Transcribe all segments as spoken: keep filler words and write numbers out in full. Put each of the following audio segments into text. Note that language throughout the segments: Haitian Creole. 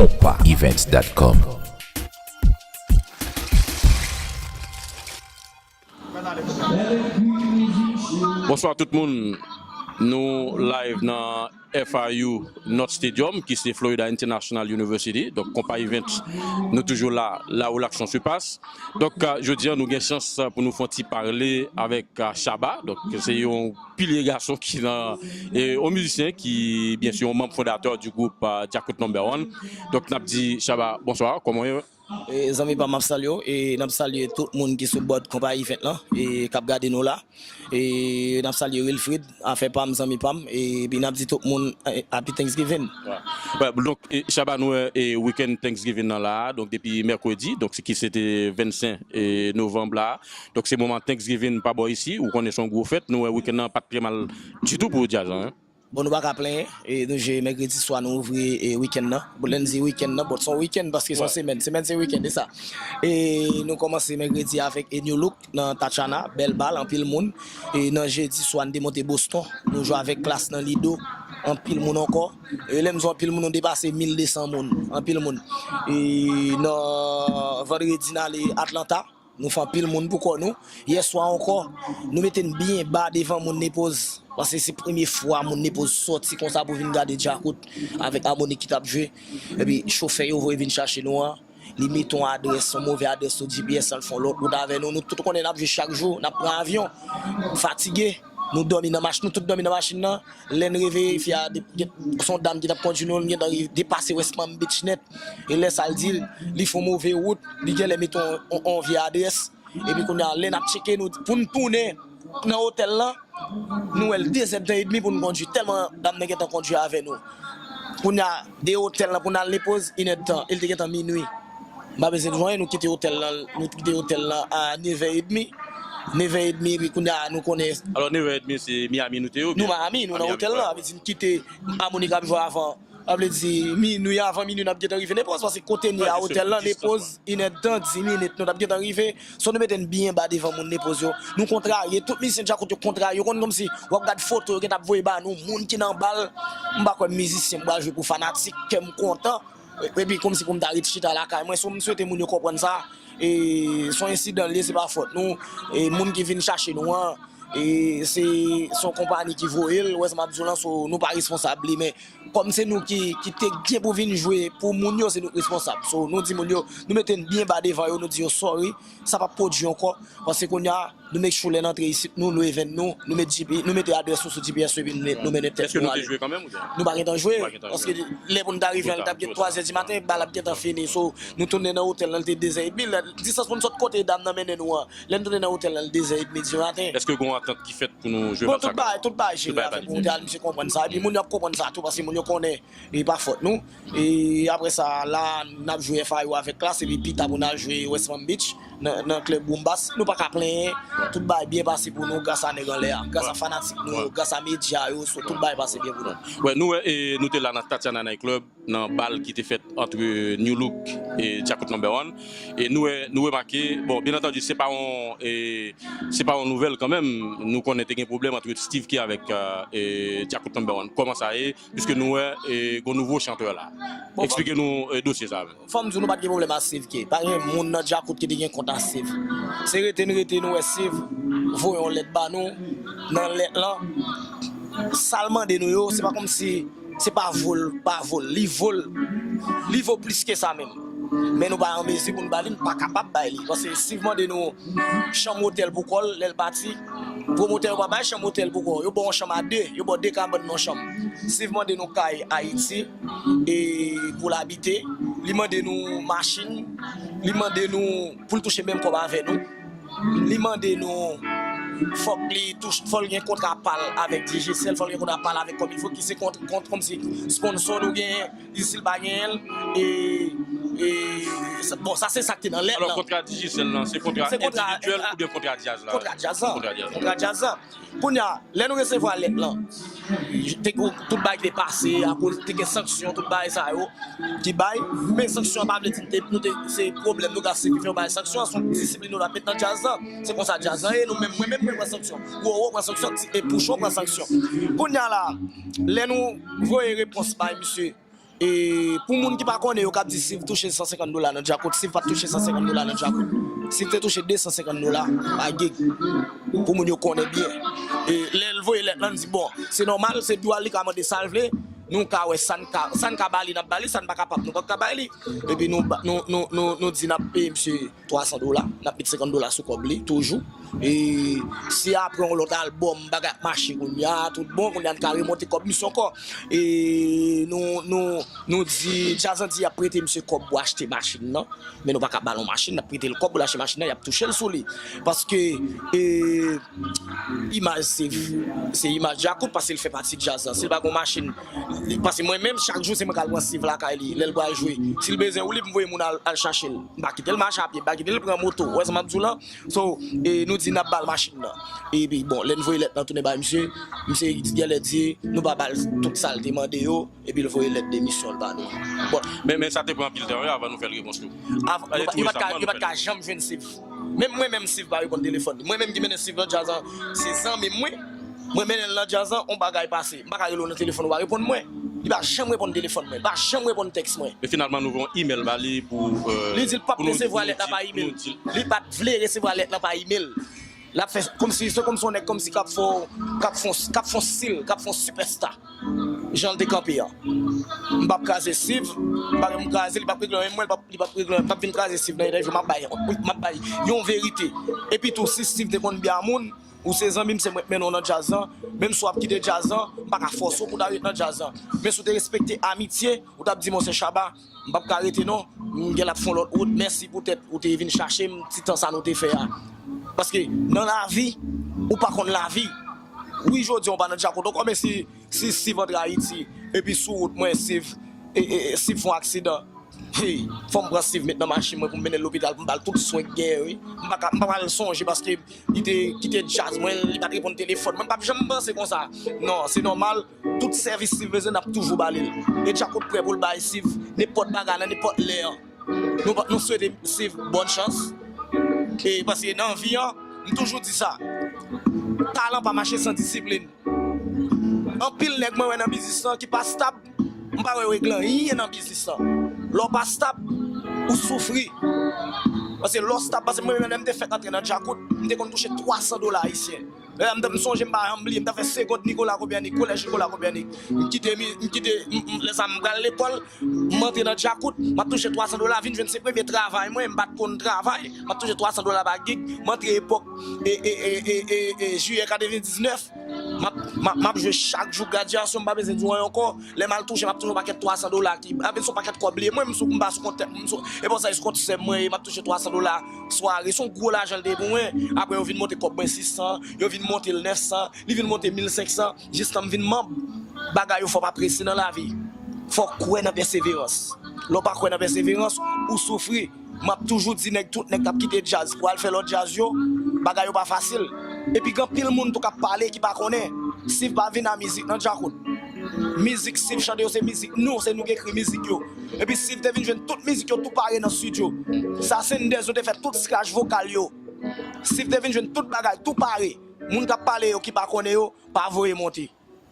Konpa Events dot com. Bonswa tout moun. Nou live nan F I U North Stadium, ki se Florida International University. Donk, Konpa Events, nou toujou la, la où l'action se passe. Donk, euh, jodi a, nou gen chans, euh, pou nou fè yon ti pale avèk, euh, Shabba. Donk, se yon pilye gason ki nan, e, yon mizisyen ki, byen si, yon manm fondatè du group, euh, Djakout Number One. Donk, n ap di, Shabba, bonswa, kòman w ye? E, zanmi pa m, m ap salye w, e n ap salye tout moun ki sou board Konpa Event lan, e k ap gade nou la. E n ap salye Wilfrid, afè pa m, zanmi pa m, e epi n ap di tout moun, e, Happy Thanksgiving. Wè. Wè, donk, e, Shabba, nou wè, e, weekend Thanksgiving nan la, donk depi mèkredi, donk se ki se te vennsenk, e, novanm la. Donk se moman Thanksgiving pa bò isi, ou konnen se yon gwo fèt, nou wè weekend nan pa t trè mal ditou pou djaz lan, en. Bon, nou pa ka plenyen, e nou jwe mèkredi swa, nou ouvri, e, weekend nan. Bon, lè n di weekend nan, bon, se yon weekend paske se yon semèn. Semèn se weekend, e sa. E nou kòmanse mèkredi avèk, e, New Look nan Tatiana, bèl bal, anpil moun. E nan jedi swa, n te monte Boston, nou jwe avèk Klass nan Lido, anpil moun ankò. E lè m di anpil moun, nou depase mil de san moun, anpil moun. E nan vandredi, n ale Atlanta. Nou fè anpil moun pou kò nou. Yèswa ankò, nou mete n byen ba devan moun Nepoz. Paske se premye fwa moun Nepoz sòti konsa pou vin gade Djakout avèk Harmonik ki t ap jwe. Epi chofè yo voye vin chache nou an, li mete yon adrès, yon move adrès sou G P S lan, l fè yon lòt wout avè nou. Nou tout konnen n ap jwe chak jou, n ap pran avyon, fatige. Nou dòmi nan machin, nou tout dòmi nan machin nan. Lè n reveye, fi a, de- gen- se yon dam ki t ap kondui nou, l gentan rive depase West Palm Beach nèt. E lè sa, l di l, li fè yon move wout, li genlè mete yon, yon, yon vye adrès. Epi kounye a, lè n ap tcheke nou, pou n tounen nan otèl lan, nou wè l de zèdtan edmi pou n kondui, tèlman dam nan gentan kondui avè nou. Kounye a, de otèl lan pou n al Nepoz, inèdtan, e l te gentan minui. M pa bezwen di w anyen, nou kite otèl lan, nou kite otèl lan a nevè edmi. Nevè edmi, epi kounye a, nou konnen. Alò, nevè edmi, se Miami nou te ye, oubyen? Nou Miami, nou nan otèl lan, sa vle di n kite Harmonik ap jwe avan. Sa vle di, minui, avan minui, n ap gentan rive Nepoz, paske kote n ye a otèl lan, Nepoz, inèdtan, dis minit, nou t ap gentan rive. So, nou mete n byen ba devan moun Nepoz yo. Nou kontrarye, tout mizisyen Djakout yo kontrarye. Yo konn kòmsi, w ap gad foto, yo gentan ap voye ba nou, moun ki nan bal. M pa kwè mizisyen m pral jwe pou fanatik, kè m kontan. Epi kòmsi pou m ta ret chita lakay mwen, so m swete moun yo konprann sa. E se yon ensidan l ye, se pa fòt nou. E moun ki vin chache nou an, e se, se yon konpayi ki voye l, ou wè sa m ap di w lan, so nou pa responsab li, men kòm se nou ki, ki te gen pou vin jwe pou moun yo, se nou k responsab. So nou di moun yo, nou mete n byen ba devan yo, nou di yo sorry, sa p ap pwodui ankò, paske kounye a, nou make sure lè n antre isit, nou lwe venn nou, nou met G P, nou mete adrès nou sou G P S epi nou, nou mennen tèt nou ale. Èske nou te jwe kanmenm oubyen? Nou pa gentan jwe, paske lè pou n ta rive an, li t ap gen twazè di maten, bal ap gentan fini. So, nou tounen nan otèl lan, li te de zè edmi. Lè, distans pou n sot kote dam nan mennen nou an, lè n tounen nan otèl lan, li de zè edmi di maten. Èske gen yon antant ki fèt pou nou jwe match sa? Bon, tout bagay, tout bagay jere avèk moun, misye konprann sa. Epi moun yo ap konprann sa tou, paske moun yo konnen e pa fòt nou. E apre sa, la, n ap jwe F I U avèk Klass, epi pita pou n al jwe West Palm Beach, nan, nan klèb Boom Bass. Nou pa ka plenyen, tout bagay byen pase pou nou gras a nèg anlè a, gras a fanatik nou yo, gras a medya yo, so tout bagay pase byen pou nou. Wè, nou wè, e, nou te la nan Tatiana Night Club, nan bal ki te fèt ant New Look e Djakout Number One. E nou wè, nou remake, bon, byen antandi, se pa yon, e, se pa yon nouvèl kanmenm. Nou konnen te gen pwoblèm ant Steve K avèk, e, Djakout Number One. Kòman sa ye? Piske nou wè, e, gon nouvo chantè la. Bon, eksplike nou, e, dosye sa a menm. Fò m di w, nou pa t gen pwoblèm ak Steve K. Pa gen moun nan Djakout ki te gen kont ak Steve. Se rete n rete, nou wè Steve voye yon lèt ba nou. Nan lèt lan, sa l mande nou yo, se pa kòmsi, se pa vo l, pa vo l. Li vo l. Li vo plis ke sa menm. Men nou pa an mezi pou n ba li, n pa kapab bay li. Paske Steve mande nou chanm otèl pou kò l, lè l pati. Pwomotè yo pa bay chanm otèl pou kò. Yo ba w yon chanm a de, yo ba w de kabann nan yon chanm. Steve mande nou kay Ayiti, e pou l abite. Li mande nou machin. Li mande nou pou l touche menm kòb avè nou. Li mande nou fòk li touche, fòk l gen kontra pa l avèk Digicel, fòk l gen kontra pa l avèk Comme Il Faut, ki se kont, kont, kòmsi sponsò nou genyen, Digicel pa genyen l, e, e, sa, bon, sa se sa k te nan lèt lan. Alò, kontra Digicel lan, se kontra endividyèl oubyen kontra djaz la? Kontra djaz lan. Kontra djaz lan. Kontra djaz lan. Kounye a, lè nou resevwa lèt lan, te, tout bagay ki te pase, akoz te gen sanksyon, tout bagay sa yo ki bay, men sanksyon an pa vle di nou te, nou te, se pwoblèm nou ka siyifi yon bagay. Sanksyon an se yon disiplin nou t ap met nan djaz lan. Se konsa djaz lan ye, nou menm, mwen menm, mwen pran sanksyon. Roro pran sanksyon, ti, e Pouchon pran sanksyon. Kounye a la, lè nou voye repons bay misye, E pou moun ki pa konnen, yo k ap di Siv touche san senkant dola nan Djakout, Siv pa t touche san senkant dola nan Djakout. Siv te touche de san senkant dola pa gig. Pou moun yo konnen byen. E lè l voye lèt lan, n di, bon, se nòmal, se dwa l, li ka mande sa l vle. Nou ka wè sa n ka, sa n ka ba li, n ap ba li, sa n pa kapab, nou p ap ka bay li. Epi nou, ba- nou, nou, nou, nou di n ap peye misye twa san dola, n ap met senkant dola sou kòb li, toujou. E si apre yon lòt albòm, bagay ap mache kounye a, tout bon, kounye a n ka remonte kòb misye ankò. E nou, nou, nou di, Djazz an di y ap prete misye kòb pou achte machin nan, men nou pa ka ba l yon machin, n ap prete l kòb pou l achte machin nan, y ap touche l sou li. Paske, e, imaj Siv, se imaj Djakout, paske l fè pati djaz la. Si l pa gen yon machin, paske mwen menm, chak jou, se mwen k al pran Siv lakay li, lè l pral jwe. Si l bezwen woulib, m voye moun al, al chache l. M pa kite l mache a pye, m pa kite l pran moto. Ou wè sa m ap di w lan? So, e, nou di n ap ba l machin nan. Epi, bon, lè n voye lèt lan tounen bay misye, misye genlè di, nou pa ba l tout sa l te mande yo, epi l voye lèt demisyon l ba nou. Bon. Men, men sa te pran anpil tan, wi, avan nou fè l repons tou. Av- Yo pa- yo pa t ka, yo pa t ka janm jwenn Siv. Menm mwen menm, Siv pa reponn telefòn. Mwen menm ki mennen Siv nan djaz lan, se zanmi m, wi. Mwen mennen l nan djaz lan, on bagay pase. M pa ka rele w nan telefòn, ou pa reponn mwen. Li pa janm reponn telefòn mwen, li pa janm reponn tèks mwen. Men finalman, nou voye yon imèl ba li pou, euh, Li di l p ap pou nou, resevwa pou nou lèt la di, pa imèl. Pou nou di l. Li pa t vle resevwa lèt lan pa imèl. L ap fè kòmsi, se kòmsi yon nèg kòmsi k ap fè, k ap fè, k ap fè stil, k ap fè sipèsta. Jan l te kanpe an. M p ap kraze Siv, m pa menm kraze, li p ap regle anyen mwen, li p ap, li p ap regle anyen, m p ap vin kraze Siv nan entèvyou, m ap bay, m ap bay yon verite. Epi tou, si Siv te konn byen a moun, ou se zanmi m, se mwen k mennen w nan djaz lan, menm si w ap kite djaz lan, m pa ka fòse w pou w ta ret nan djaz lan. Men si w te respekte amitye, ou t ap di, Monchè Shabba, m p ap ka rete non, m gen l ap fè yon lòt wout, mèsi poutèt ou te vin chache m, ti tan sa nou te fè a. Paske nan lavi, ou pa konn lavi. Wi, jodi a w pa nan Djakout ankò, men si, si Siv antre Ayiti, epi sou wout mwen, Siv, e, e, e, Siv fè yon aksidan, hey, fò m pran Siv met nan machin mwen pou m mennen l lopital, pou m ba l tout swen k genyen, wi. M pa ka, m pa pral sonje paske li te kite djaz mwen, li pa t reponn telefòn mwen, m p ap janm panse konsa. Non, se nòmal, tout sèvis Siv bezwen, n ap toujou ba li l. E Djakout prè pou l bay Siv nenpòt bagay nan nenpòt lè an. Nou, nou swete Siv bòn chans. E paske nan vi an, m toujou di sa. Talan pa mache san disiplin. Anpil nèg mwen wè nan biznis lan ki pa stab, m pa wè yo regle anyen nan biznis lan. Lè w pa stab, ou soufri. Paske lè w stab, paske mwen menm lè m te fèk antre nan Djakout, m te konn touche twa san dola ayisyen. Lè m t ap sonje, m pa janm bliye, m t ap fè Segond Nicolas Copernic, Kolèj Nicolas Copernic. M kite, m kite, m, m, lè sa a m pral lekòl, m antre nan Djakout, m ap touche twa san dola, vin jwenn se premye travay mwen, m pa t konn travay, m ap touche twa san dola pa gig, m antre epòk, e, e, jiyè katrevendiznèf, m ap, m ap, m ap jwe chak jou gradyasyon, m pa bezwen di w anyen ankò, lè m al touche, m ap touche yon pakèt twa san dola ki, anfen, se yon pakèt kòb li ye, mwen, m sou, m pa sou kont tèt, m sou, e bon, sa, e sou kont sè m mwen ye, m ap touche twa san dola sware, se yon gwo lajan l te ye pou mwen, apre yo vin monte kòb mwen sis san, yo vin monte l nèf san, li vin monte mil senk san, jistan m vin manm. Bagay yo fò pa prese nan lavi. Fò w kwè nan pèseverans. Lè w pa kwè nan pèseverans, ou soufri. M ap toujou di nèg, tout nèg k ap kite djaz pou al fè lòt djaz yo, bagay yo pa fasil. Epi gen anpil moun tou k ap pale ki pa konnen. Siv pa vin a mizik nan Djakout. Mizik Siv chante yo se mizik nou, se nou ki ekri mizik yo. Epi Siv te vin jwenn tout mizik yo tou pare nan estidyo. Sa Senders yo te fè tout scratch vokal yo. Siv te vin jwenn tout bagay tou pare. Moun k ap pale yo ki pa konnen yo, pa voye monte.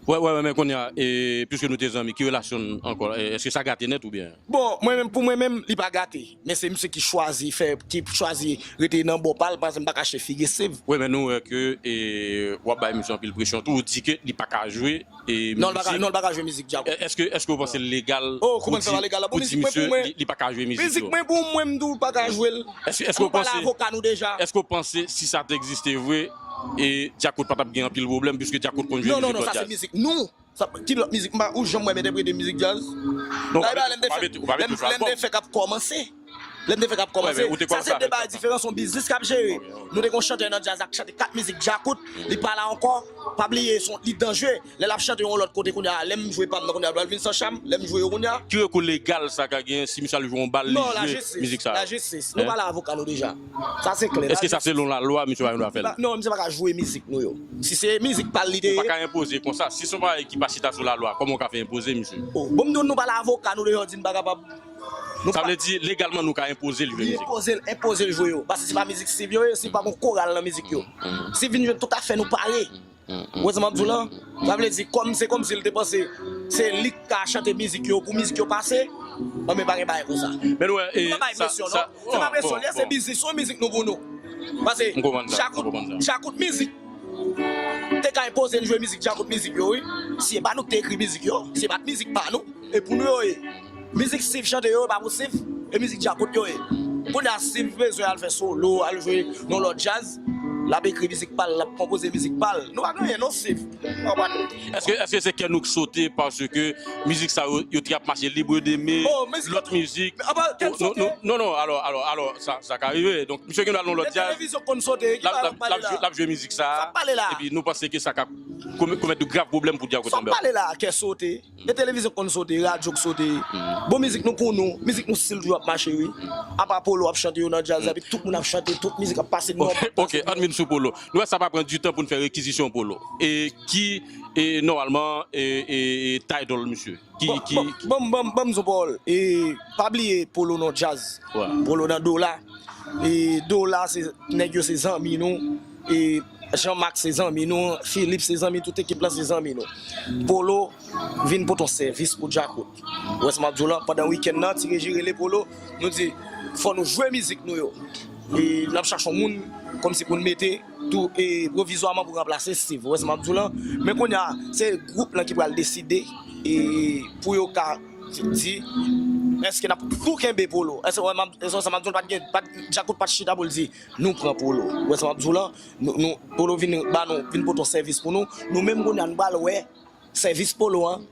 Wè, wè, wè, men kounye a, e, piske nou te zanmi, ki relasyon n ankò? E, èske sa gate nèt oubyen? Bon, mwen menm, pou mwen menm, li pa gate. Men se misye ki chwazi fè, ki chwazi rete nan bò pa l, paske m pa ka achte figi Siv. Wi, men nou wè ke, e, w ap bay misye anpil presyon tou, ou di ke li pa ka jwe, e, mizik. Non, li pa ka, non, li pa ka jwe mizik djak. Èske, èske w panse l legal pou di, pou di misye li, li pa ka jwe mizik yo? Mizik mwen, pou mwen, m di w, l pa ka jwe l. Èske, èske w panse, èske w panse si sa te egziste vre, e Djakout pa t ap gen anpil pwoblèm, piske Djakout konn jwe mizik lòt djaz. Non, non, non, sa se mizik nou. Sa, ki lòt mizik? M pa, ou janm wè m entèprete mizik djaz? Non, ou pa mete, ou pa mete tout albòm. Lè m te fèk ap kòmanse. Lè m te fèk ap kòmanse. Sa se de bagay diferan, se yon biznis k ap jere. Nou te gen yon chantè nan djaz la k chante kat mizik Djakout, li pa la ankò. Pa bliye, se yon, li danjre. Lè l ap chante yon lòt kote kounye a, lè m jwe pa m nan kounye a, l pral vin san cham, lè m jwe yo kounye a. Ki rekou legal sa ka genyen si misye al jwe yon bal, li jwe mizik sa? Non, lajistis, lajistis. Nou pale avoka nou deja. Sa se klè. Èske sa selon lalwa, misye pa gen dwa fè l? Non, misye pa ka jwe mizik nou yo. Si se mizik pa l li te ye. Ou pa ka enpoze konsa. Si se yon bagay ki pa chita sou lalwa, kòman w ka fè enpoze misye? Oh, bon, m di w nou pale avoka nou deja, w di n pa kapab. Sa vle di, legalman, nou ka enpoze l jwe mizik? Enpoze l, enpoze l jwe yo. Paske se pa mizik Siv yo ye, Siv pa gen koral nan mizik yo. Siv vin jwenn tout afè nou pare. Ou wè sa m ap di w lan? Sa vle di, kòm se kòmsi l te panse se li k ka chante mizik yo pou mizik yo pase. Anben, pa gen bagay konsa. Men nou wè, e, nou pa bay presyon, non. Se pa presyon, se biznis, se yon mizik nou pou nou. Paske Djakout, Djakout mizik, te ka enpoze n jwe mizik Djakout mizik yo, wi. Si e pa nou k te ekri mizik yo, si e pa t mizik pa nou, e pou nou yo ye. Mizik Steve chante yo, e pa pou Steve, e mizik Djakout yo ye. Kounye a, Steve bezwen al fè solo, al jwe nan lòt djaz, l ap ekri mizik pa l, l ap konpoze mizik pa l. Nou pa gen anyen non, Steve. Ou konprann? Èske, èske se kè nou k sote paske mizik sa yo, yo te ap mache libre de men, lòt mizik? Non, non, alò, alò, alò, sa, sa ka rive. Donk, misye gen dwa nan lòt djaz, l ap jwe mizik sa, epi nou panse ke sa ka komèt de grav pwoblèm pou Djakout Lambert. Sa w pale la, kè sote. E televizyon k konn sote, radyo k sote. Bon, mizik nou pou nou, mizik nou still toujou ap mache, wi. Apa Polo ap chante yo nan djaz la, epi tout moun ap chante, tout mizik ap pase nòmal. Ok, ann vin sou Polo. Nou wè sa pa pran ditan pou n fè rekizisyon Polo. E ki, e, nòmalman, e, e, e, title misye? Ki, ki... Ban m, ban m, ban m sou Polo. E, pa bliye Polo nan djaz. Polo nan dola. E, dola, se, nèg yo se zanmi nou. E, Jean Max se zanmi nou, Philippe se zanmi, tout ekip la se zanmi nou. Polo vin pote yon sèvis pou Djakout. Ou wè sa m ap di w lan, pandan wikenn nan, Ti Reji rele Polo, nou di, fò nou jwe mizik nou yo. E n ap chache yon moun, kòmsi pou n mete tou, e pwovizwaman pou ranplase Steve. Ou wè sa m ap di w lan? Men kounye a, se gwoup lan ki pral deside, e pou yo ka di, èske n ap tou kenbe Polo? Èske, èske sa m ap di w, pa t gen, pa t, Djakout pa t chita pou l di, nou pran Polo. Ou wè sa m ap di w lan? Nou, nou, Polo vin ba nou, vin pote yon sèvis pou nou. Nou menm kounye a, nou pral wè sèvis Polo an.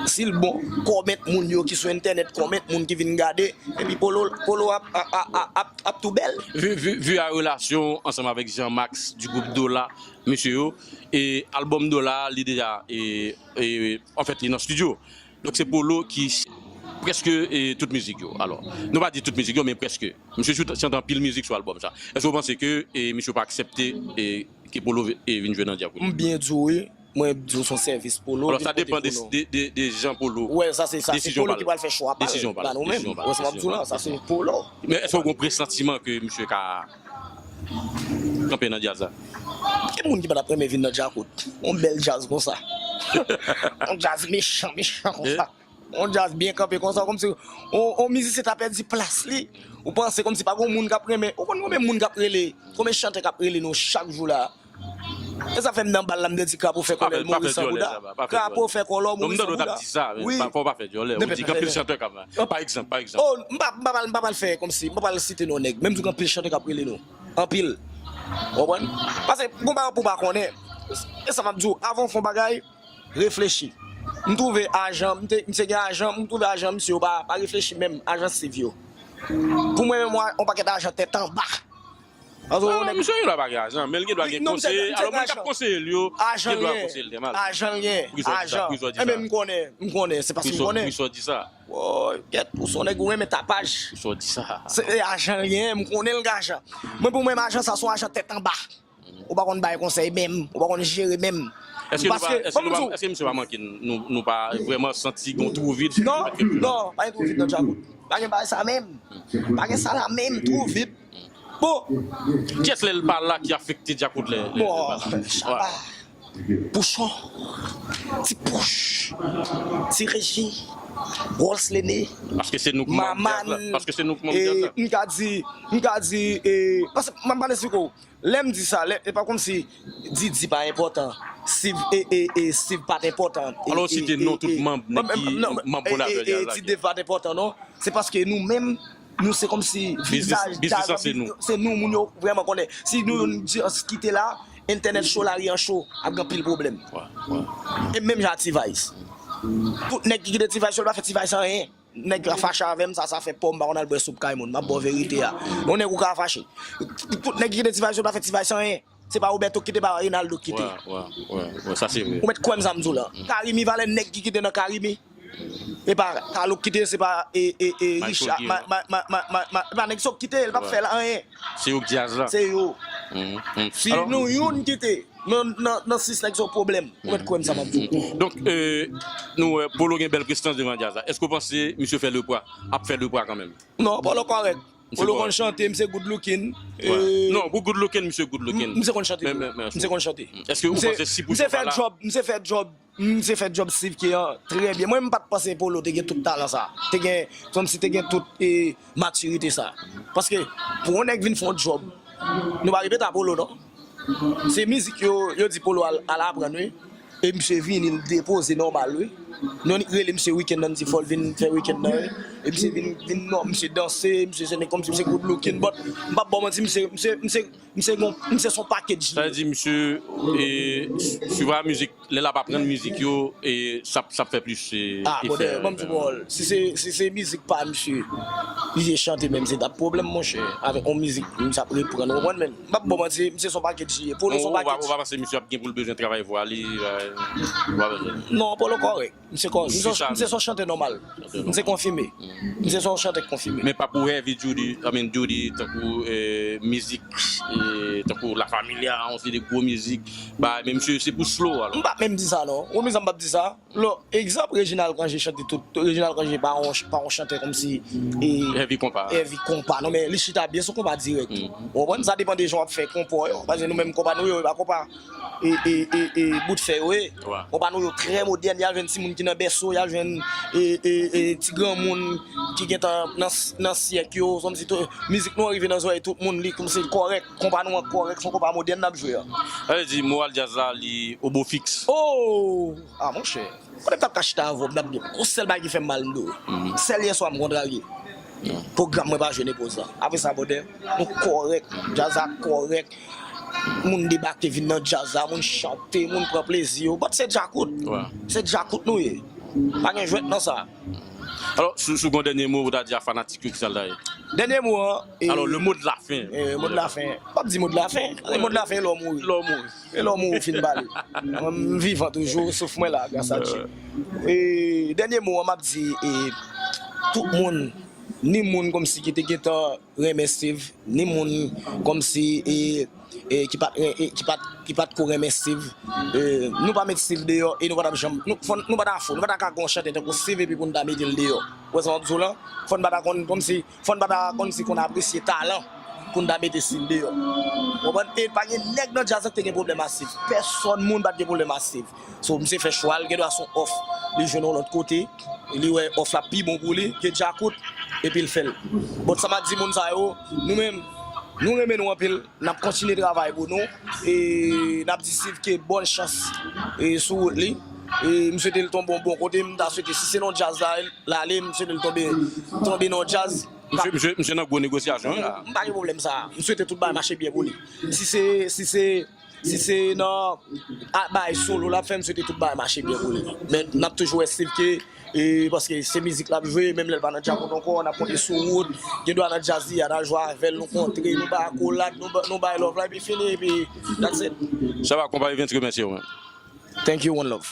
Si l bon, kòmèt moun yo ki sou entènèt, kòmèt moun ki vin gade, epi Polo, Polo ap, ap, ap, ap, ap tou bèl. Vu, vu, vu a relasyon ansanm avèk Jean Max du groupe Dola, mesye yo, e albòm Dola, li deja, e, e, anfèt, li nan estidyo. Donk se Polo ki prèske, e, tout mizik yo. Alò, nou pa di tout mizik yo, men prèske. Misye chante anpil mizik sou albòm sa. Èske w panse ke, e, misye pa aksepte, e, ke Polo, e, vin jwe nan Djakout? M byen di w, wi. Mwen di w se yon sèvis Polo. Alò, sa depann de, de, de, de jan Polo. Wè, sa se, sa se Polo ki pral fè chwa pa l, pa nou menm. Wè sa m ap di w lan, sa se Polo. Men èske w gen yon presantiman ke misye ka kanpe nan djaz la? Ki moun ki pa t ap renmen vin nan Djakout? Yon bèl djaz konsa. Yon djaz mechan, mechan konsa. Yon djaz byen kanpe konsa, kòmsi yon, yon mizisyen ta pèdi plas li. Ou panse kòmsi pa gen moun k ap renmen. Ou konn konbyen moun k ap rele, konbyen chantè k ap rele nou chak jou la? E sa fè m nan bal la, m te di Krapo fè kòlè l mouri san bouda. Krapo fè kòlè w mouri san bouda. Wi. Fò w pa fè dyòlè. Ou di gen anpil chantè k ap, pa egzanp, pa egzanp. Oh, m pa, m pa pral, m pa pral fè kòmsi, m pa pral site non nèg. Men m di w gen anpil chantè k ap rele nou. Anpil. Ou konprann? Paske gon bagay pou w pa konnen. E sa m ap di w, avan w fè yon bagay, reflechi. M twouve ajan, m te, m te gen ajan, m twouve ajan misye yo pa, pa reflechi menm, ajan Steve yo. Pou mwen menm, yon pakèt ajan tèt anba. Paske yon nèg... Misye gen dwa pa gen ajan, men l gen dwa gen konseye. Alò, moun k ap konseye l yo, gen dwa konseye l tè mal. Ajan l gen, ajan. Enben, m konnen, m konnen, se paske m konnen. Poukisa w di sa? Woy, kèt, ou se yon nèg ou renmen tapaj. Poukisa w di sa? Se ajan l gen, m konnen l gen ajan. Mwen, pou mwen, ajan sa se yon ajan tèt anba. Ou pa konn bay konsèy menm, ou pa konn jere menm. Èske nou pa, èske nou pa, èske misye pa manke n, nou, nou pa vrèman santi gen yon twou vid? Non, non, pa gen twou vid nan Djakout. Pa gen bagay sa menm. Pa gen sa la menm, twou vid. Bon. Kiyès lè l pa la ki afekte Djakout lè, lè, lè l pa la? Bon, Shabba, Pouchon, Ti Pouch, Ti Reji, Rolls Lene, Maman, paske se nou k manm djaz la. Paske se nou k manm djaz la. M ka di, m ka di, e, paske m ap pale sou kou. Lè m di sa, lè, e pa kòmsi Didi pa enpòtan, Steve, e, e, e, Steve pa t enpòtan. Alò, w site non tout manm, nèg ki manm fondatè djaz la. Ti Dave pa t enpòtan, non. Se paske nou menm, nou se kòmsi vizaj djaz la, se nou moun yo vrèman konnen. Si nou youn di, kite la, entènèt cho, lari an cho, ap gen anpil pwoblèm. E menm jan ak T-Vice. Tout nèg ki kite T-Vice yo, yo pa fè T-Vice anyen. Nèg la fache avè m, sa, sa fè pa w, m pa konn al bwè soup kay moun. M ap ba w verite a. Yon nèg ou ka fache. Tout nèg ki kite T-Vice yo pa fè T-Vice anyen. Se pa Roberto ki kite, pa Reynaldo ki kite. Wè, wè, wè, wè, sa se vre. Ou mèt kwè m sa m di w la. Carimi, valè nèg ki kite nan Carimi. E pa Carlo ki kite, se pa, e, e, e, Richard, ma, ma, ma, ma, ma, e pa nèg sa yo ki kite, l p ap fè l anyen. Se yo k djaz la. Se yo. Si nou youn kite, Nan, nan, nan sis nèg se yon pwoblèm. Ou mèt kwè m sa m ap di w. Donk, e, nou wè, Polo gen bèl prestans devan djaz la. Èske w panse misye fè lepwa, ap fè lepwa kanmenm? Non, Polo kòrèk. Polo konn chante, misye good looking. Non, good looking, misye good looking. Misye konn chante. Misye konn chante. Èske ou panse si pou misye fè djòb, misye fè djòb, misye fè djòb Steve K an trè byen. Mwen, m pa t panse Polo te gen tout talan sa. Te gen, kòmsi te gen tout e, matirite sa. Paske, pou yon nèg vin fè yon djòb, nou pa ripete a Polo, non. Se mizik yo, yo di Polo al, al aprann, wi. E misye vini, l depoze nòmal, wi. Nou rele misye wikenn nan, n di fò l vin fè wikenn nan, wi. E misye vin, vin non, misye danse, misye se nèg kòmsi misye good looking, but m p ap ba w manti, misye, misye, misye, misye gon, misye se yon package. Sa vle di misye, e, s-, swiv a mizik, lè l ap aprann mizik yo, e, sa, sa fè plis, e, efè. Ah, brother, ban m di w, si se, si se mizik pa misye, li te chante menm, se t ap pwoblèm, monchè, avèk yon mizik, misye ap reprann, ou konprann, men. M p ap ba w manti, misye se yon package li ye. Polo se yon package. Ou pa, ou pa panse misye ap gen pou l bezwen travay vwa li, ou pa bezwen. Non, Polo kòrèk. Misye kò-, misye, misye se yon chantè nòmal. Misye konfime. Misye se yon chantè konfime. Men pa pou Heavy Duty, I mean Duty, tankou, eh, mizik, eh, tankou La Familia, yon seri de gwo mizik. Ba, men misye se pou slow, alò. M pa menm di sa, non. Ou menm sa m p ap di sa. Lò, egzanp, Reginald Cangé chante tout. Reginald Cangé pa yon, pa yon chantè kòmsi, e, heavy konpa. Heavy konpa. Non, men li chita byen sou konpa dirèk. Ou konprann? Sa depann de jan w ap fè konpa w yo. Paske nou menm konpa nou yo, e pa konpa e, e, e, e, bout fè yo ye. Konpa nou yo trè modèn, y al jwenn timoun ki nan bèso, y al jwenn, e, e, e, ti granmoun ki gentan nan, nan syèk yo, kòmsi tou, mizik nou an rive nan zòrèy tout moun, li kòmsi l kòrèk, konpa nou an kòrèk, se yon konpa modèn n ap jwe a. Sa vle di, moral djaz la, li obo fiks. Oh! Ah, monchè. Kote m t ap ka chita avè w, m t ap di w, gon sèl bagay ki fè m mal, m di w. Sèl yèswa m kontrarye. Pwogram mwen pa jwe nan poz la. Apre sa, brother, nou kòrèk, djaz la kòrèk. Moun debake vin nan djaz la, moun chante, moun pran plezi yo. But se djakout. Se djakout nou ye. Pa gen jwèt nan sa. Alò, si, si w gon dènye mo ou ta di a fanatik yo, ki sa l ta ye? Dènye mo an, e, alò, le mot de la fin. E, mo de la fen. M p ap di mo de la fen. Mo de la fen, lè w mouri. Lè w mouri. E lè w mouri, w fin pale. Mwen, m vivan toujou, souf mwen la, gras a Dye. E, dènye mo an, m ap di, e, tout moun, ni moun kòmsi ki te gentan renmen Steve, ni moun kòmsi, e, e, ki pa t ren-, e, ki pa t, ki pa t ko renmen Steve. E, nou pa met Steve deyò, e nou pa t ap janm, nou, fò n, nou pa ta fou, nou pa ta ka gon chantè tankou Steve epi pou n ta mete l deyò. Ou wè sa m ap di w la? Fò n pa ta konn kòmsi Fò n pa ta kòmsi konn apresye talan pou n ta mete Steve deyò. Ou konprann? E pa gen nèg nan djaz la ki te gen pwoblèm a Steve. Pèsòn moun pa t gen pwoblèm a Steve. So, misye fè chwa l, gen dwa se yon òf li jwenn yon lòt kote, li wè òf la pi bon pou li ke djakout, epi l fè l. But sa m ap di moun sa yo, nou menm, nou renmen nou anpil, n ap kontinye travay pou nou, e n ap di Steve ke bòn chans, e sou wout li. E m swete l tonbe yon bon kote, m ta swete si se nan djaz la, l ale, m swete l tonbe, tonbe nan djaz. Misye, misye, misye nan gwo negosyasyon wi la. M pa gen pwoblèm sa. M swete tout bagay mache byen pou li. Si se, si se, si se nan, a, bagay solo l ap fè, m swete tout bagay mache byen pou li. Men n ap toujou wè Steve ke, e, paske se mizik l ap jwe, menm lè l pa nan djakout ankò, n ap konte sou wout, gen dwa nan djaz li, y al jwe avè l, nou kontre, nou bay akolad, nou ba-, nou bay love la, epi fini, epi that's it. Sa va, konpa Evens, remèsye w. Thank you, one love.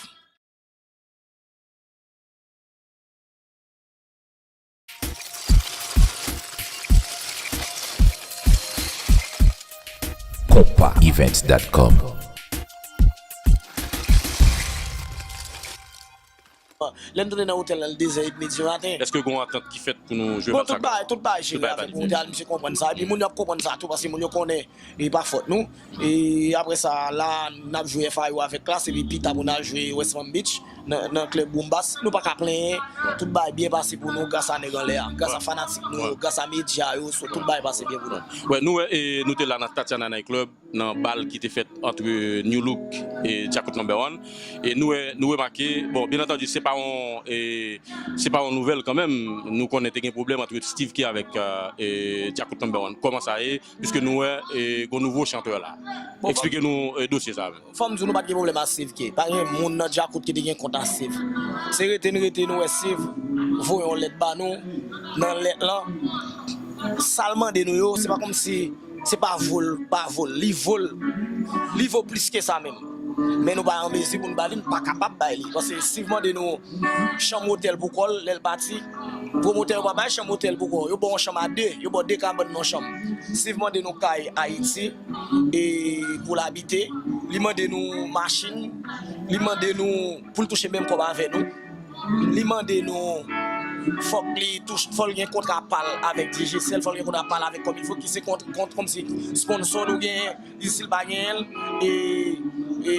Konpa events dot com. Lè n tounen nan otèl la, l dezè edmi di maten. Èske gen yon antant ki fèt pou nou jwe match la? Bon, tout bagay, tout bagay jere avèk mondyal, misye konprann sa. Epi moun yo ap konprann sa tou, paske moun yo konnen e pa fòt nou. E apre sa, la, n ap jwe F I U avèk Klass, epi pita pou n al jwe West Palm Beach, nan, nan klèb Boom Bass. Nou pa ka plenyen, tout bagay byen pase pou nou gras a nèg anlè a, gras a fanatik nou yo, gras a medya yo, so tout bagay pase byen pou nou. Wè, nou wè, e, nou te la nan Tatiana Night Club, nan bal ki te fèt ant New Look e Djakout Number One. E nou wè, nou remake, bon, byen antandi, se pa yon, e, se pa yon nouvèl kanmenm. Nou konnen te gen pwoblèm ant Steve K avèk, e, Djakout Number One. Kòman sa ye? Piske nou wè, e, gon nouvo chantè la. Bon, eksplike nou, e, dosye sa menm. Fò m di w, nou pa t gen pwoblèm a Steve K. Pa gen moun nan Djakout ki te gen kont a Steve. Se rete n rete, nou wè Steve voye yon lèt ba nou. Nan lèt lan, sa l mande nou yo, se pa kòmsi se pa vo l pa vo l. Li vo l. Li vo plis ke sa menm. Men nou pa an mezi pou n ba li, n pa kapab bay li. Paske Steve mande nou chanm otèl pou kò l lè l pati. Pwomotè yo pa bay chanm otèl pou kò. Yo ba w yon chanm a de. Yo ba w de kabann nan yon chanm. Steve mande nou kay Ayiti e pou l abite. Li mande nou machin. Li mande nou pou l touche menm kòb avè nou. Li mande nou fòk li touch, fò l gen kontra pa l avèk Digicel, fò l gen kontra pa l avèk Kòmilfo, ki se kont, kont, kòmsi sponsò nou genyen, li, si l pa genyen l, e, e,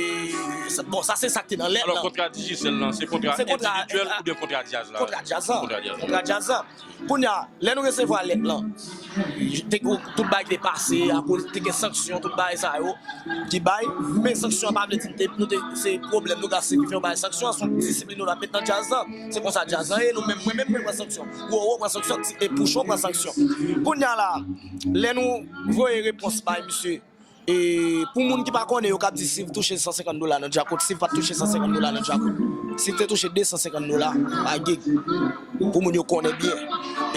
sa, bon, sa se sa k te nan lèt lan. Alò, kontra Digicel lan, se kontra, se kontra, endividyèl, a, oubyen kontra djaz la? Kontra djaz lan. Kontra djaz lan. Kontra djaz lan. Kounye a, lè nou resevwa lèt lan, te, tout bagay ki te pase, akoz te gen sanksyon, tout bagay sa yo ki bay. Men sanksyon an pa vle di te, nou te, se pwoblèm nou ka sibi fè yo bay sanksyon an, se yon disiplin nou t ap met nan djaz lan. Se konsa djaz lan ye, nou menm, mwen menm, mwen pran sanksyon. Roro pran sanksyon, ti, e Pouchon pran sanksyon. Kounye a la, lè nou voye repons bay misye, e pou moun ki pa konnen, yo k ap di Siv touche san senkant dola nan Djakout. Siv pa t touche san senkant dola nan Djakout. Siv te touche de san senkant dola pa gig. Pou moun yo konnen byen.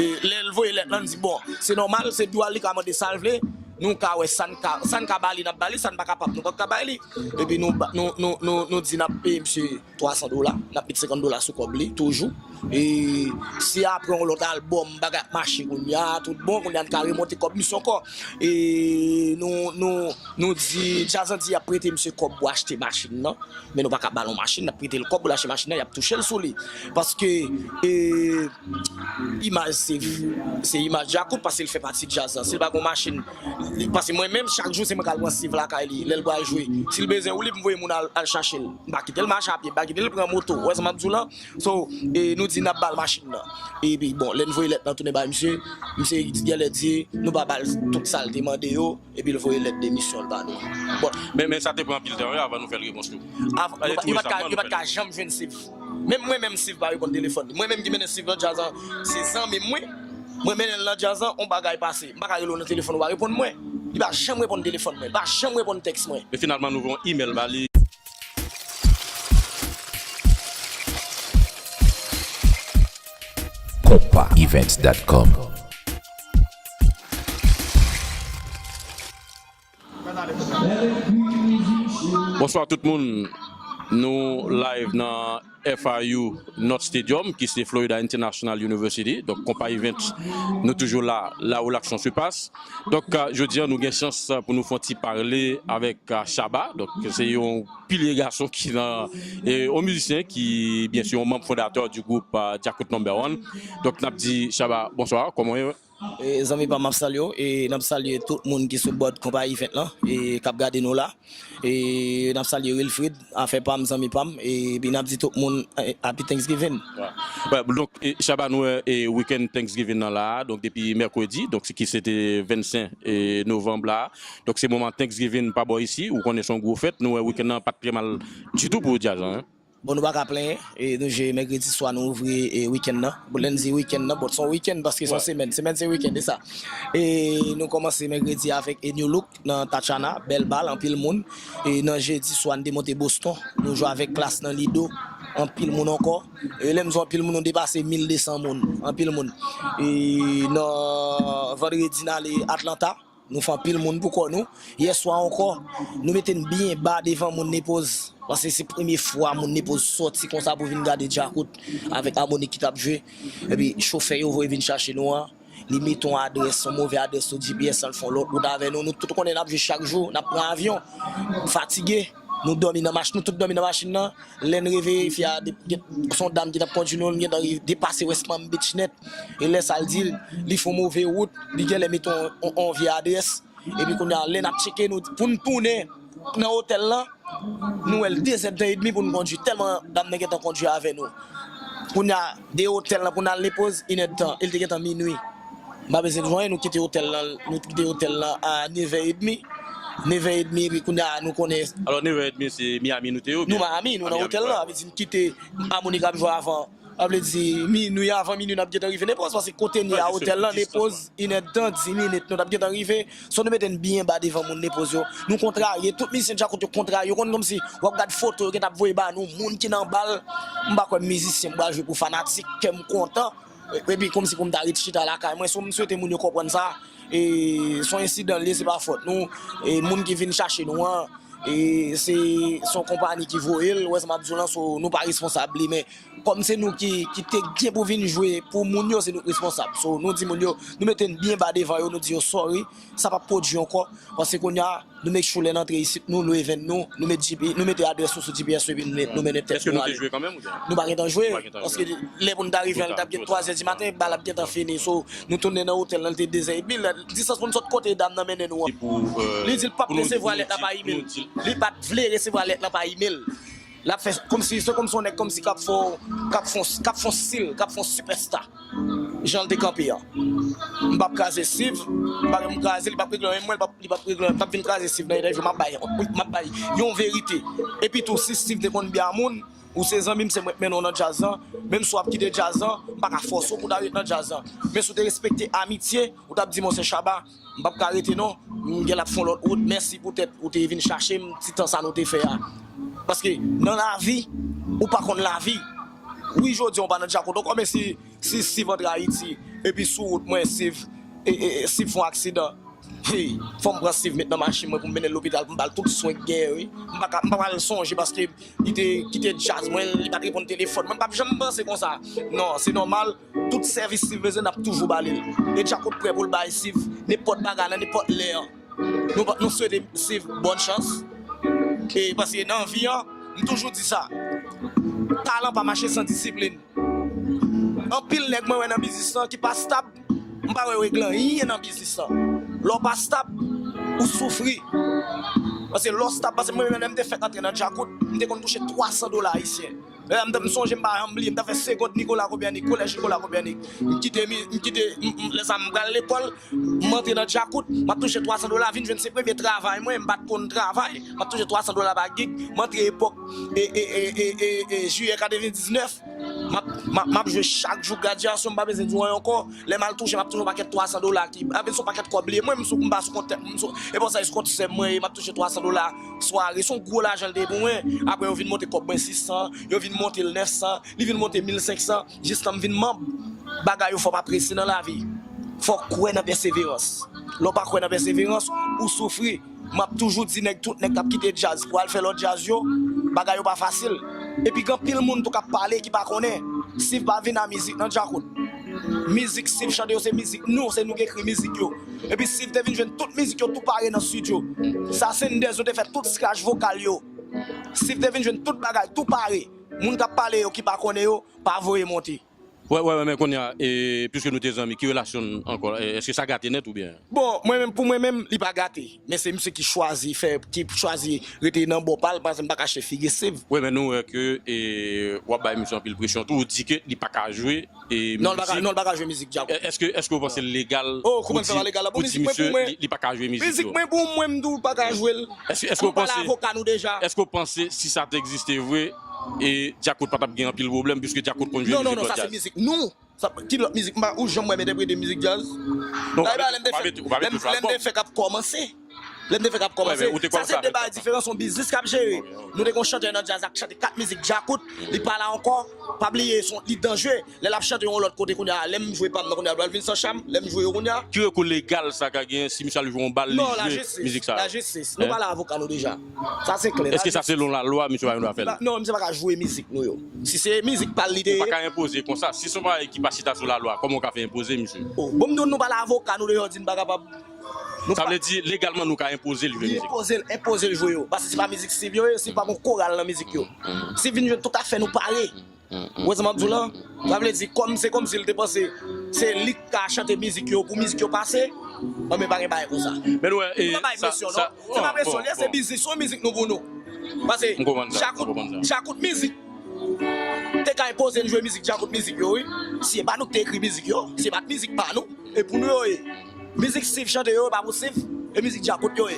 E lè l voye lèt lan, n di, bon, se nòmal, se dwa l, li ka mande sa l vle. Nou ka wè sa n ka, sa n ka ba li, n ap ba li, sa n pa kapab, nou p ap ka bay li. Epi nou ba, nou, nou, nou, nou di n ap peye misye twa san dola, n ap met senkant dola sou kòb li, toujou. E si apre yon lòt albòm, bagay ap mache kounye a, tout bon, kounye a n ka remonte kòb misye ankò. E nou, nou, nou di, djaz lan di y ap prete misye kòb pou achte machin nan, men nou pa ka ba l yon machin, n ap prete l kòb pou l achte machin nan, y ap touche l sou li. Paske, e, imaj Siv, se imaj Djakout, paske l fè pati djaz lan. Si l pa gen yon machin, paske mwen menm, chak jou, se mwen k al pran Siv lakay li, lè l pral jwe. Si l bezwen woule, m voye moun al, al chache l. M pa kite l mache a pye, m pa kite l pran moto. Ou wè sa m ap di w lan? So, e, nou di n ap ba l machin nan. Epi, bon, lè n voye lèt lan tounen bay misye, misye genlè di, nou pa ba l tout sa l te mande yo, epi l voye lèt demisyon l ba nou. Bon. Men, men sa te pran anpil tan, wi, avan nou fè l repons tou. Av-, yo pa, yo pa t ka, yo pa t ka janm jwenn Siv. Menm mwen menm, Siv pa reponn telefòn li. Mwen menm ki mennen Siv nan djaz lan, se zanmi m, wi. Mwen mennen l nan djaz lan, on bagay pase. M pa ka rele w nan telefòn, ou pa reponn mwen. Li pa janm reponn telefòn mwen, li pa janm reponn tèks mwen. Men finalman, nou voye yon imèl ba li. Konpa events dot com. Bonswa tout moun. Nou live nan F I U North Stadium, ki se Florida International University. Donk, Konpa Events, nou toujou la, là où l'action se passe. Donk, euh, jodi a, nou gen chans, euh, pou nou fè yon ti pale avèk, euh, Shabba. Donk, se yon pilye gason ki nan, e, yon mizisyen ki, byen si, yon manm fondatè du groupe, euh, Djakout Number One. Donk, n ap di Shabba, bonswa, kòman w ye? E, zanmi pa m, m ap salye w, e n ap salye tout moun ki sou bòd Konpa Event lan, e k ap gade nou la. E n ap salye Wilfrid, afè pa m, zanmi pa m, e epi n ap di tout moun, e, Happy Thanksgiving. Wè. Wè, donk, e, Shabba, nou wè, e, weekend Thanksgiving nan la a, donk depi mèkredi, donk ki se te vennsenk, e, novanm la a. Donk se moman Thanksgiving pa bò isi, ou konnen se yon gwo fèt, nou wè weekend nan pa t trè mal ditou pou djaz lan, en. Bon, nou pa ka plenyen, e nou je mèkredi swa nou ouvri, e, weekend nan. Bon, lè n di weekend nan, bon, se yon weekend paske se yon semèn. Semèn se weekend, e sa. E nou kòmanse mèkredi avèk, e, New Look nan Tachana, bèl bal, anpil moun. E nan jedi swa, n te monte Boston, nou jwe avèk Klass nan Lido, anpil moun ankò. E lè m di w anpil moun, nou depase mil de san moun, anpil moun. E nan vandredi, n ale Atlanta. Nou fè anpil moun pou kò nou. Yèswa ankò, nou mete n byen ba devan moun Nepoz. Paske se premye fwa moun Nepoz sòti konsa pou vin gade Djakout avèk Harmonik ki t ap jwe. Epi chofè yo voye vin chache nou an, li mete yon adrès, yon move adrès sou G P S lan, l fè yon lòt wout avè nou. Nou tout konnen n ap jwe chak jou, n ap pran avyon, fatige. Nou dòmi nan machin, nou tout dòmi nan machin nan. Lè n reveye, fi a, de-, de-, se yon dam ki t ap kondui nou, l gentan rive depase West Palm Beach nèt. E lè sa l di l, li fè yon move wout, li genlè mete yon, yon, yon vye adrès. Epi kounye a, lè n ap tcheke nou, pou n tounen nan otèl lan, nou wè l dezèdtan edmi pou n kondui, tèlman dam nan gentan kondui avè nou. Kounye a, de otèl lan pou n al Nepoz, inèdtan, e l te gentan minui. M pa bezwen di w anyen, nou kite otèl lan, nou kite otèl lan a nevè edmi. Nevè edmi, epi kounye a, nou konnen. Alò, nevè edmi, se Miami nou te ye, oubyen? Nou Miami, nou nan otèl lan, sa vle di n kite Harmonik ap jwe avan. Sa vle di, minui, avan minui, n ap gentan rive Nepoz, paske kote n ye a otèl lan, Nepoz, inèdtan, dis minit, nou t ap gentan rive. So, nou mete n byen ba devan moun Nepoz yo. Nou kontrarye, tout mizisyen Djakout yo kontrarye. Yo konn kòmsi, w ap gad foto, yo gentan ap voye ba nou, moun ki nan bal. M pa kwè mizisyen m pral jwe pou fanatik, kè m kontan. Epi kòmsi pou m ta ret chita lakay mwen. So, m swete moun yo konprann sa. E se yon ensidan l ye, se pa fòt nou. E moun ki vin chache nou an, E se se yon konpayi ki voye l, wè sa m ap di w lan, so nou pa responsab li, men kòm se nou ki ki te gen pou vin jwe pou moun yo, se nou k responsab. So nou di moun yo, nou mete n byen ba devan yo, nou di yo sorry, sa p ap pwodui ankò, paske kounye a nou make sure lè n antre isit, nou lwe venn nou, nou met G P, nou mete adrès nou sou G P S epi nou, nou mennen tèt nou ale. Èske nou te jwe kanmenm oubyen? Nou pa gentan jwe, paske lè pou n ta rive an, li t ap gen twazè di maten, bal ap gentan fini. So nou tounen nan otèl lan, li te dezè edmi, distans pou n sot kote dam nan mennen nou an. Li di l p ap resevwa lèt la pa imèl. Li pa t vle resevwa lèt lan pa imèl. L ap fè kòmsi, se kòmsi yon nèg kòmsi k ap fè, k ap fè, k ap fè stil, k ap fè sipèsta. Jan l te kanpe an. M p ap kraze Steve, m pa menm kraze, li p ap regle anyen, mwen, li p ap, li p ap regle anyen, m p ap vin kraze Steve nan entèvyou, m ap bay, m ap bay yon verite. Epi tou, si Steve te konn byen a moun, ou se zanmi m, se mwen k mennen w nan djaz lan, menm si w ap kite djaz lan, m pa ka fòse w pou w ta ret nan djaz lan. Men si w te respekte amitye, ou t ap di, Monchè Shabba, m p ap ka rete non, m gen l ap fè yon lòt wout, mèsi poutèt ou te vin chache m, ti tan sa nou te fè a. Paske nan lavi, ou pa konn lavi. Wi, jodi a w pa nan Djakout ankò, men si, si Steve antre Ayiti, epi sou wout mwen, Steve, e, e, e, Steve fè yon aksidan, hey, fò m pran Steve met nan machin mwen pou m mennen l lopital pou m ba l tout swen k genyen, wi. M pa ka, m pa pral sonje paske li te kite djaz mwen, li pa t reponn telefòn mwen, m p ap janm panse konsa. Non, se nòmal, tout sèvis Steve bezwen, n ap toujou ba li l. E Djakout prè pou l bay Steve nenpòt bagay nan nenpòt lè an. Nou, nou swete Steve bòn chans. E paske nan vi an, m toujou di sa. Talan pa mache san disiplin. Anpil nèg mwen wè nan biznis lan ki pa stab, m pa wè yo regle anyen nan biznis lan. Lè w pa stab, ou soufri. Paske lè w stab, paske mwen menm lè m te fèk antre nan Djakout, m te konn touche twa san dola ayisyen. Lè m t ap, m sonje, m pa janm bliye, m t ap fè Segond Nicolas Copernic, Kolèj Nicolas Copernic. M kite, m kite, m, m, lè sa a m pral lekòl, m antre nan Djakout, m ap touche twa san dola, vin jwenn se premye travay mwen, m pa t konn travay, m ap touche twa san dola pa gig, m antre epòk, e, e, jiyè katrevendiznèf, m ap, m ap, m ap jwe chak jou gradyasyon, m pa bezwen di w anyen ankò, lè m al touche, m ap touche yon pakèt twa san dola ki, anfen, se yon pakèt kòb li ye, mwen, m sou, m pa sou kont tèt, m sou, e bon, sa, e sou kont sè m mwen ye, m ap touche twa san dola sware, se yon gwo lajan l te ye pou mwen, apre yo vin monte kòb mwen sis san, yo vin monte l nèf san, li vin monte mil senk san, jistan m vin manm. Bagay yo fò w pa prese nan lavi. Fò w kwè nan pèseverans. Lè w pa kwè nan pèseverans, ou soufri. M ap toujou di nèg, tout nèg k ap kite djaz pou al fè lòt djaz yo, bagay yo pa fasil. Epi gen anpil moun tou k ap pale ki pa konnen. Steve pa vin a mizik nan Djakout. Mizik Steve chante yo se mizik nou, se nou ki ekri mizik yo. Epi Steve te vin jwenn tout mizik yo tou pare nan estidyo. Sa se Senders, yo te fè tout scratch vokal yo. Steve te vin jwenn tout bagay tou pare. Moun k ap pale yo ki pa konnen yo, pa voye monte. Wè, wè, wè, men kounye a, e, piske nou te zanmi, ki relasyon n ankò? E, èske sa gate nèt oubyen? Bon, mwen menm, pou mwen menm, li pa gate. Men se misye ki chwazi fè, ki chwazi rete nan bò pa l, paske m pa kache figi Steve. Wi, men nou wè ke, e, w ap bay misye anpil presyon tou, ou di ke li pa ka jwe, e, mizik. Non, l pa ka, non, l pa ka jwe mizik Djakout. Èske, èske w panse l legal pou di, pou di misye li, li pa ka jwe mizik yo? Mizik mwen pou mwen, m di w pa ka jwe l. Èske, èske w panse, avoka nou deja. Èske w panse si sa te egziste vre, e Djakout pa t ap gen anpil pwoblèm, piske Djakout konn jwe mizik lòt djaz? Non, non, non, sa se mizik nou. Sa, ki lòt mizik? M pa, ou janm wè m entèprete mizik djaz? Non, lè m te fèk ap kòmanse. Lè m te fèk ap kòmanse. Sa se de bagay diferan, se yon biznis k ap jere. Nou te gen yon chantè nan djaz la k chante kat mizik Djakout, li pa la ankò. Pa bliye, se yon, li danjere. Lè l ap chante yon lòt kote kounye a, lè m jwe pa m nan kounye a, l pral vin san cham, lè m jwe yo kounye a. Ki rekou legal sa ka genyen si misye al jwe yon bal, li jwe mizik sa yo? Non, lajistis, lajistis. Nou pale avoka nou deja. Sa se klè. Èske sa selon lalwa, misye pa gen dwa fè l? Non, misye pa ka jwe mizik nou yo. Si se mizik pa l li te ye. Ou pa ka enpoze konsa. Si se yon bagay ki pa chita sou lalwa, kòman w ka fè enpoze misye? Oh, bon, m di w nou pale avoka nou deja, di n pa kapab. Sa vle di, legalman, nou ka enpoze l jwe mizik? Enpoze l, enpoze l jwe yo. Paske se pa mizik Steve yo ye, Steve pa gen koral nan mizik yo. Steve vin jwenn tout afè nou pare. Ou wè sa m ap di w lan? Sa vle di, kòm se kòmsi l te panse se li k ka chante mizik yo pou mizik yo pase, anben pa gen bagay konsa. Men nou wè, e, nou pa bay presyon, non. Se pa presyon li ye, se biznis, se yon mizik nou pou nou. Paske Djakout, Djakout mizik te ka enpoze n jwe mizik Djakout mizik yo, wi. Si e pa nou k te ekri mizik yo, si e pa t mizik pa nou, e pou nou yo ye. Mizik Steve chante yo, e pa pou Steve, e mizik Djakout yo ye.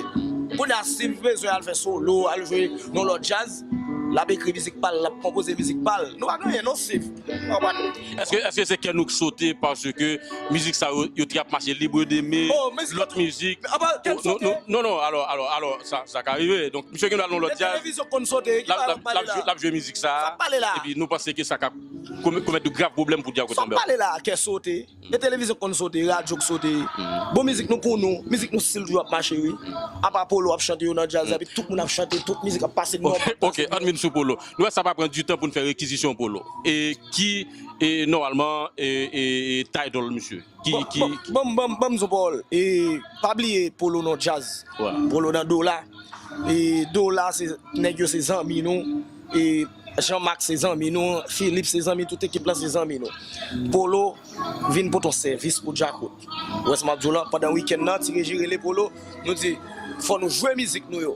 Kounye a Steve bezwen al fè solo, al jwe nan lòt djaz. L ap ekri mizik pa l, l ap konpoze mizik pa l. Nou pa gen anyen non, Steve. Ou konprann? Èske èske se kè nou k sote paske mizik sa yo, yo te ap mache libre deme, lòt mizik? Non, non, alò, alò, alò, sa, sa ka rive. Donk, misye gen dwa nan lòt djaz. Televizyon konn sote, ki pa ap pale la? L ap jwe mizik sa, epi nou panse ke sa ka komèt de grav pwoblèm pou Djakout. Sa w pale la, kè sote. E televizyon konn sote, radyo k sote. Bon, mizik nou pou nou, mizik nou still toujou ap mache, wi. Apa Polo ap chante yo nan djaz la, epi tout moun ap chante, tout mizik ap pase nòmal. Ok, ann vin sou Polo. Nou wè sa pa pran ditan pou n fè rekizisyon Polo. E ki, e, nòmalman, e, e, e, title misye? Ki, ki, ki... Ban m, ban m, ban m di w pawòl. E, pa bliye Polo nan djaz. Polo nan dola. E, dola, se, nèg yo se zanmi nou. E, Jean Max se zanmi nou, Philippe se zanmi, tout ekip lan se zanmi nou. Polo vin pote yon sèvis pou Djakout. Ou wè sa m ap di w lan, pandan wikenn nan, Ti Reji rele Polo, nou di, fò nou jwe mizik nou yo.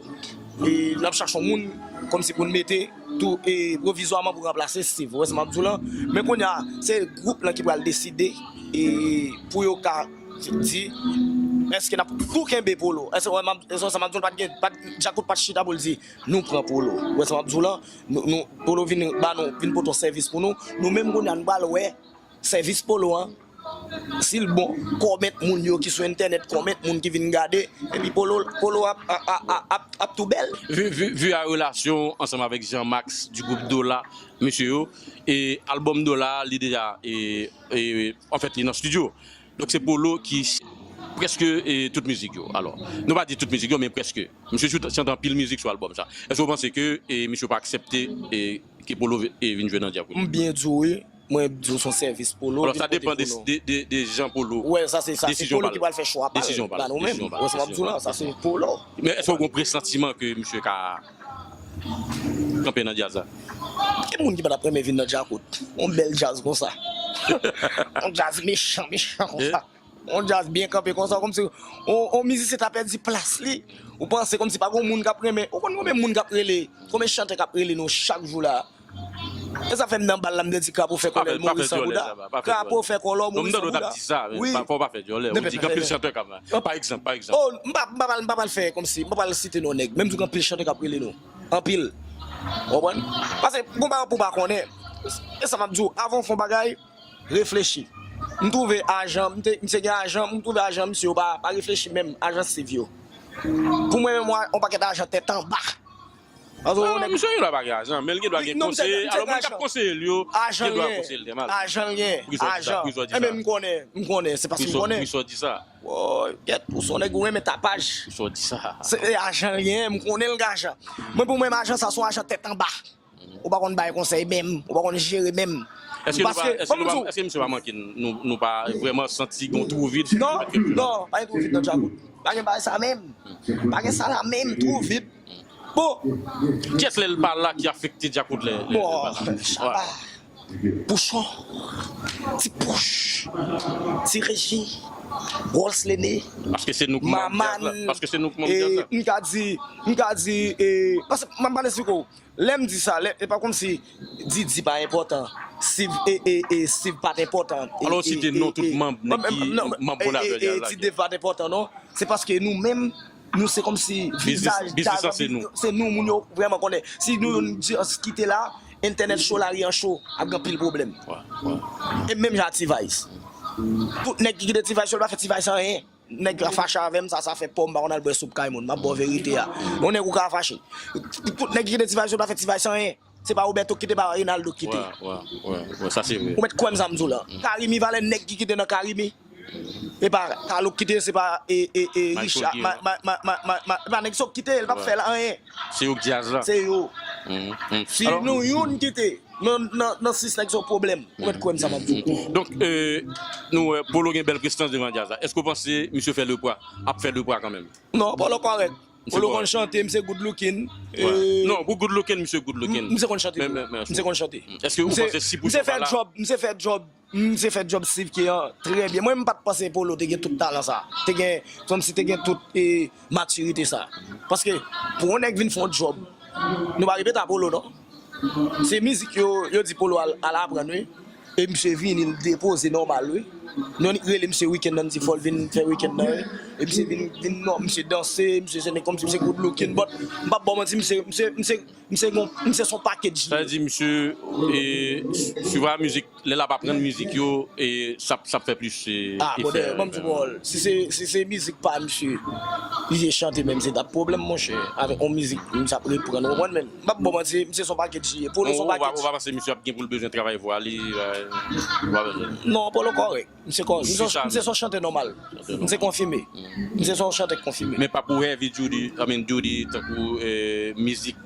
E n ap chache yon moun kòmsi pou n mete tou, e, pwovizwaman pou ranplase Steve. Ou wè sa m ap di w lan? Men kounye a, se gwoup lan ki pral deside, e, pou yo ka di, èske n ap tou kenbe Polo? Èske, ou wè sa m ap di w, pa t gen, pa t, Djakout pa t chita pou l di, nou pran Polo. Ou wè sa m ap di w lan? Nou, nou, Polo vin ba nou, vin pote yon sèvis pou nou. Nou menm kounye a, nou pral wè sèvis Polo an. Si l bon, kòmèt moun yo ki sou entènèt, kòmèt moun ki vin gade, epi Polo, Polo ap, ap, ap, ap, ap tou bèl. Vu, vu, vu a relasyon ansanm avèk Jean Max du groupe Dola, mesye yo, e albòm Dola, li deja, e, e, anfèt, li nan estidyo. Donk se Polo ki prèske, e, tout mizik yo. Alò, nou pa di tout mizik yo, men prèske. Misye chante anpil mizik sou albòm sa. Èske w panse ke, e, misye pa aksepte, e, ke Polo, e, vin jwe nan Djakout? M byen di w wi. Mwen di w se yon sèvis Polo. Alò, sa depann de, de, de, de jan Polo. Wè, sa se, sa se Polo ki pral fè chwa pa l, pa nou menm. Wè sa m ap di w lan, sa se Polo. Men èske w gen presantiman ke misye ka kanpe nan djaz la? Ki moun ki pa t ap renmen vin nan Djakout? Yon bèl djaz konsa. Yon djaz mechan, mechan konsa. Yon djaz byen kanpe konsa, kòmsi yon, yon mizisyen ta pèdi plas li. Ou panse kòmsi pa gen moun k ap renmen, ou konn konbyen moun k ap rele, konbyen chantè k ap rele nou chak jou la? E sa fè m nan bal la, m te di Krapo fè kòlè l mouri san bouda. Krapo fè kòlè w mouri san bouda. Wi. Fò w pa fè dyòlè. Ou di gen anpil chantè k ap, pa egzanp, pa egzanp. Oh, m pa, m pa pral, m pa pral fè kòmsi, m pa pral site non nèg, men m di w gen anpil chantè k ap rele nou. Anpil. Ou konprann? Paske gon bagay pou w pa konnen. E sa m ap di w, avan w fè yon bagay, reflechi. M twouve ajan, m te, m te gen ajan, m twouve ajan misye yo pa, pa reflechi menm, ajan Steve yo. Pou mwen menm, yon pakèt ajan tèt anba. Paske yon nèg... Misye gen dwa pa gen ajan, men l gen dwa gen konseye. Alò, moun k ap konseye l yo gen dwa konseye l trè mal. Ajan l gen, ajan. Enben, m konnen, m konnen, se paske m konnen. Poukisa w di sa? Woy, gèt, ou se yon nèg ou renmen tapaj. Poukisa w di sa? Se ajan l gen, m konnen l gen ajan. Mwen, pou mwen, ajan sa se yon ajan tèt anba. Ou pa konn bay konsèy menm, ou pa konn jere menm. Èske nou pa, èske nou pa, èske misye pa manke n, nou, nou pa vrèman santi gon twou vid? Non, non, pa gen twou vid nan Djakout. Pa gen bagay sa menm. Pa gen sa la menm, twou vid. Bon. Kiyès lè l pa la ki afekte Djakout lè, lè, lè l pa la? Bon, Shabba, Pouchon, Ti Pouch, Ti Reji, Rolls Lene, Maman, paske se nou k manm djaz la. Paske se nou k manm djaz la. M ka di, m ka di, e, paske m ap pale sou kou. Lè m di sa, lè, e pa kòmsi Didi pa enpòtan, Steve, e, e, e, Steve pa t enpòtan, e, alò, w site non tout manm, nèg ki manm fondatè djaz la. Ti Dave pa t enpòtan, non. Se paske nou menm, nou se kòmsi vizaj djaz la, se nou, moun yo vrèman konnen. Si nou youn di, kite la, entènèt cho, lari an cho, ap gen anpil pwoblèm. E menm jan a T-Vice. Tout nèg ki kite T-Vice yo, l pa fè T-Vice anyen. Nèg la fache avè m, sa, sa fè pa w, m pa konn al bwè soup kay moun. M ap ba w verite a. Yon nèg ou ka fache. Tout nèg ki kite T-Vice yo pa fè T-Vice anyen. Se pa Roberto k kite, pa Reynaldo k kite. Wè, wè, wè, wè, sa se vre. Ou mèt kwè m sa m di w la. Karimi, valè nèg ki kite nan Karimi. E pa Carlo k kite, se pa, e, e, e, Richard, ma, ma, e pa nèg sa k kite, l p ap fè l anyen. Se yo k djaz la. Se yo. Si nou youn kite, nan, nan, nan sis nèg se yon pwoblèm. Ou mèt kwè m sa m ap di w. Donk, e, nou wè, Polo gen bèl prestans devan djaz la. Èske w panse misye fè lepwa, ap fè lepwa kanmenm? Non, Polo kòrèk. Polo konn chante, misye good looking. Non, pou good looking, misye good looking. Misye konn chante tou. Misye konn chante. Èske ou panse si Pouchon pa la? Misye fè djòb, misye fè djòb Steve Key an trè byen. Mwen, m pa t panse Polo te gen tout talan sa. Te gen, kòmsi te gen tout, e, matirite sa. Paske, pou yon nèg vin fè yon djòb, nou pa repete a Polo, non. Se mizik yo, yo di Polo al, al aprann, wi. E misye vini, l depoze nòmal, wi. Yon nèg rele misye weekend nan, di fò l vin fè weekend nan, wi. E misye vin, vin non, misye danse, misye se nèg kòmsi misye good looking, but m p ap ba w manti, misye, misye, misye, misye gon, misye son package. Sa vle di misye, e, suivre mizik, lè l ap aprann mizik yo, e, sa, sa ap fè plis, e, efè. Ah, brother, ban m di w, si se, si se mizik pa misye, misye chante menm, se t ap pwoblèm, monchè, avèk yon mizik, misye ap reprann, ou konprann, men m p ap ba w manti, misye son package li ye. Polo son package. Ou pa panse misye ap gen pou l bezwen travay vwa li, e, ou pa bezwen? Non, Polo kòrèk. Misye kò, misye, misye se yon chantè nòmal. Misye konfime. Misye se yon chantè konfime. Men pa pou heavy duty, I mean duty, tankou, eh, mizik